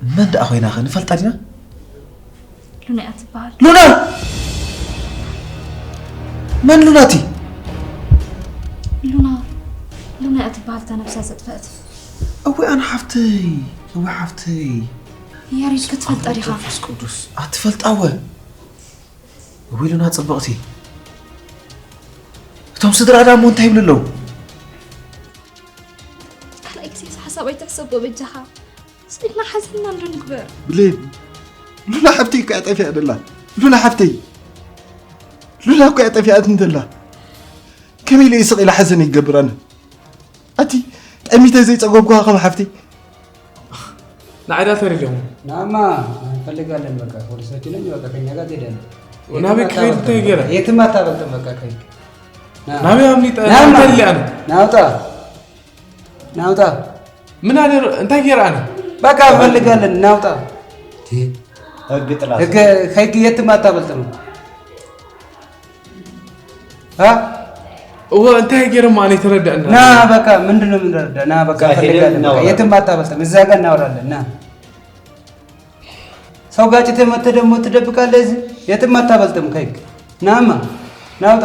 መን ደኣ ኮይና ኸ ንፈልጣ ዲና? ሉና እያ ትበሃል። ሉና! መን ሉና እቲ? ሉና ሉና እያ ትበሃል እታ ነብሳ ዘጥፈአት። እወ ኣነ ሓፍተይ፣ እወ ሓፍተይ። ያሬድ ክትፈልጣ ዲኻ? መንፈስ ቅዱስ ኣትፈልጣወ። እወ ሉና ጽብቕቲ። እቶም ስድራ ዳሞ እንታይ ይብሉ ኣለዉ? ካልኣይ ግዜ እዚ ሓሳብ ኣይትሕሰቦ በጃኻ። ስኢልና ሓዘንና እንዶ ንግበር። ብሌን፣ ሉላ ሓፍተይ እኮ እያ ጠፊኣ ደላ። ሉላ ሓፍተይ፣ ሉላ እኮ እያ ጠፊኣትኒ ደላ። ከመይ ኢለ ስቕ ኢለ ሓዘን ይገብር ኣነ? ኣቲ ጠሚተ ዘይጸገብኩኻ ከም ሓፍተይ። ንዓዳ ተሪዶም ናማ እንፈልጋለን። በቃ ፖሊሶችንም በቃ ከኛ ጋር ትሄዳለህ። ናበይ ክኸይድ እንታይ ገይረ? የትም አታበልጥም። በቃ ከይድ ና። ናበይ ኣምሊጠ ናማ። እንታይ ሊኣነ ናውጣ ናውጣ ምን ኣነ እንታይ ገይረ ኣነ በቃ እንፈልጋለን። ናውጣ ህግ ጥላ ህግ ከይድ የትም አታበልጥም። አ እወ እንታይ ገይረ ማን የተረዳእና ና በቃ ምንድን ነው የምንረዳ? ና በቃ እዛ ሄደን እንፈልጋለን። በቃ እናውራ። የትም አታበልጥም። እዛ ጋር እናወራለን። ና ሰው ጋጭተህ መጥተህ ደግሞ ትደብቃለህ። እዚህ የትም አታበልጥም። ከይድ ናማ ናውጣ